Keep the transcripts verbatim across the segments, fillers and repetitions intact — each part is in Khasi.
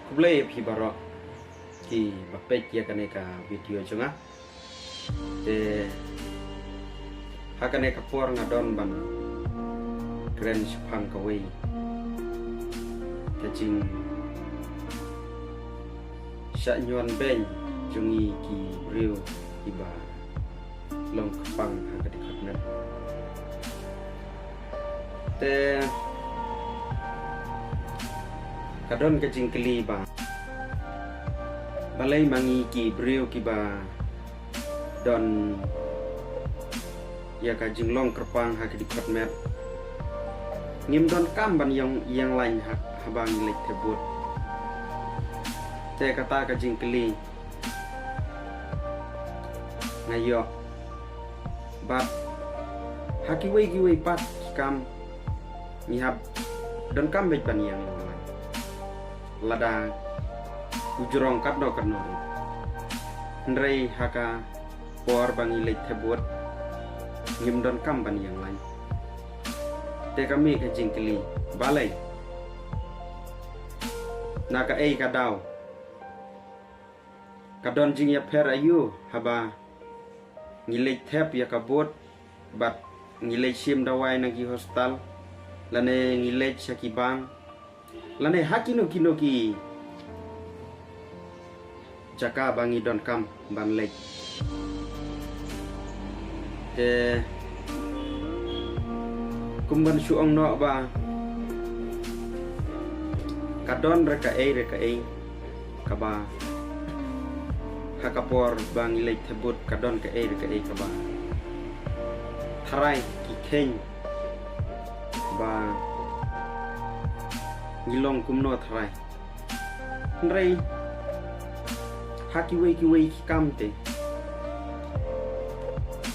Khublei ïa phi baroh ki ba peit ïa kane ka video jong nga. Te ha kane ka por nga don ban kren shaphang kawei ka jingshah ñion beiñ jong ngi ki briew kiba long kyrpang ha ka dkhot met. Te ka don ka jingkylli ba balei ma ngi ki briew kiba don ïa ka jinglong kyrpang ha ka dkhot met ngim donkam ban ïeng, ïeng lain ha, haba ngi leit thep vote. Te kata ka jingkylli nga ïoh. Bad ha kiwei kiwei pat ki kam ngi hap donkam beit ban ïeng lain. Lada u jrong katno katno ruh. Hynrei ha ka por ba ngi leit thep vote ngim donkam ban ïeng lain. Te ka mih ka jingkylli, balei? Na kaei ka daw? Ka don jingïapher aïu haba ngi leit thep ïa ka vote bad ngi leit shim dawai na ki hospital, lane ngi leit sha ki bank, lane ha kino kino ki jaka ba ngi donkam ban leit. Te kum ban shu ong noh ba ka don re kaei re kaei kaba ha ka por ba ngi leit thep vote ka don kaei re kaei kaba tharai ki kheiñ ba ngi long kumno tharai. Hynrei ha kiwei kiwei ki kam te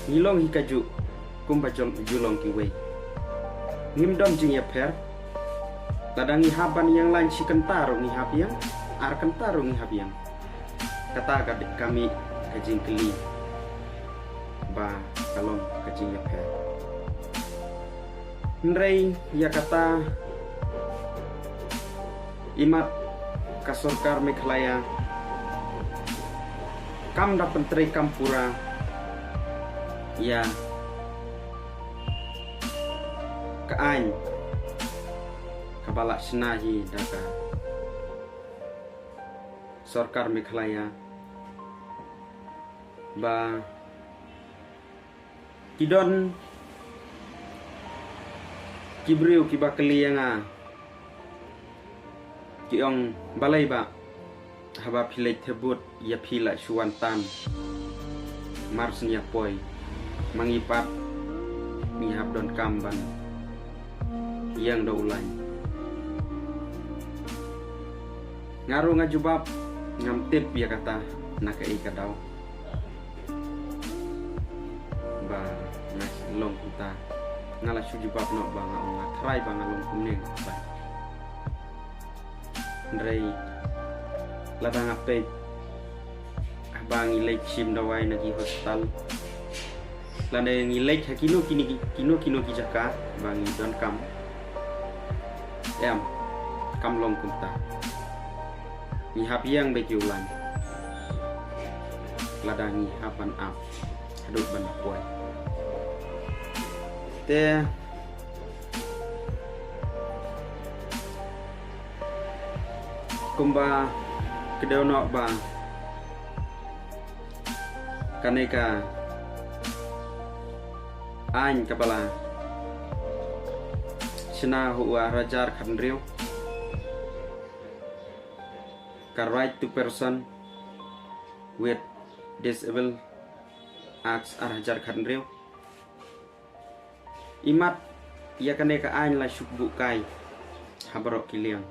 ngi long hi kajuh kumba jong, ju long kiwei. Ngim don jingïapher. Lada ngi hap ban ïeng lain shi kynta ruh ngi hap ïeng, ar kynta ruh ngi hap ïeng. Kata ka dei, ka mih ka jingkylli ba ka long ka jingïapher. Hynrei ïa kata, imat ka sorkar Meghalaya kam da pyntreikam pura ïa ka aiñ kaba la shna hi da ka sorkar Meghalaya ba ki don ki briew kiba kylli ïa nga, ki ong, balei ba haba phi leit thep vote ïa phi la shu wan tan, mar shen ïa poi, ma ngi pat ngi hap donkam ban ïeng da u lain. Nga ruh nga jubab, ngam tip ïa kata na kaei ka daw. Ba nga long kumta, nga la shu jubab noh ba nga ong nga tharai ba nga long kumne ba. Hynrei lada nga peit ba ngi leit shim dawai na ki hospital, lane ngi leit ha kino kino ki, kino kino ki jaka ba ngi donkam, em, kam long kumta. Ngi hap ïeng beit ïa u lain lada ngi hap ban ap haduh ban poi. Te kumba kdew noh ba kane ka aiñ kaba la shna ha u ar hajar khathynriew, ka Right to Person with Disable Act ar hajar khathynriew. Imat ïa kane ka aiñ la shu buh kai ha baroh ki liang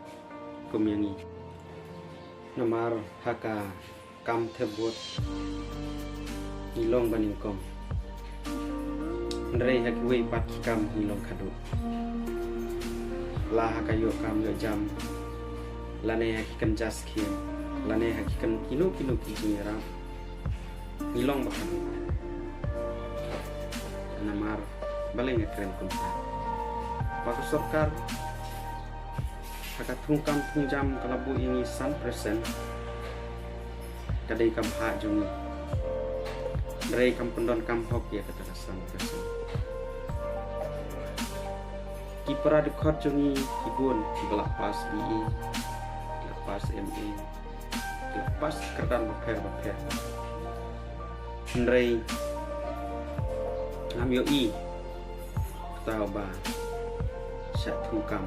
kum ïa ngi. Namar ha ka kam thep vote ngi long banyngkong. Hynrei ha kiwei pat ki kam ngi long khadduh. La ha ka ïoh kam ïoh jam, lane ha ki kynja skhem, lane ha ki kyn kino kino ki jingïarap, ngi long ba khadduh. Namar balei nga kren kumta? Ba ka sorkar Ka thungkam thungjam ka la buh ïa ngi san percent. Ka dei ka bhah jong ngi. Hynrei kam pyndonkam hok ïa kata ka san percent. Ki para dkhot jong ngi ki bun kiba la pass B A, ki la pass M A, ki la pass kyrdan bapher bapher. Hynrei ngam ïohi kata ba shah thungkam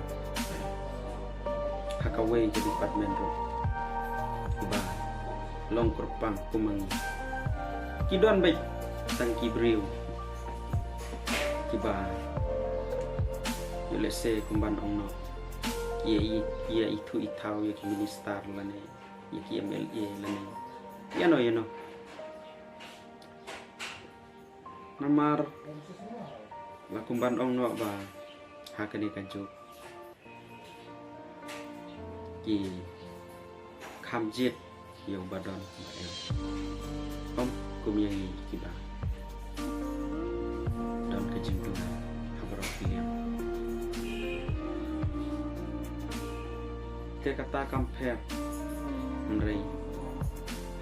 ha kawei ka department ruh ba long kyrpang kum ma ngi. Ki don beit tang ki briew kiba ïoh lehse kum ban ong noh, ïa i, ïa ithuh ithaw ïa ki minister lane ïa ki M L A lane ïano ïano. Namar la kum ban ong noh ba ha kane ka juk ki kham jied ïa uba don ba em. Ym kum ïa ngi kiba don ka jingduwai ha baroh ki liang. Te kata kam pher, hynrei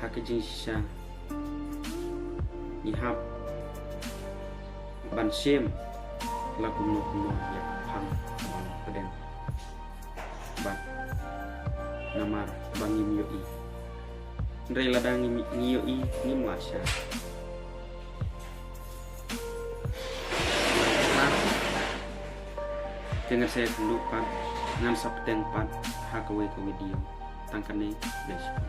ha ka jingshisha ngi hap ban shim la kumno kumno ïa ka phang ban pdeng. Bad namar ba ngim ïohi, hynrei lada ngi, ngi ïohi ngim lah shah. Te ngan sa ïakynduh pat, ngan sa bteng pat ha kawei ka video. Tang kane, khublei shibun.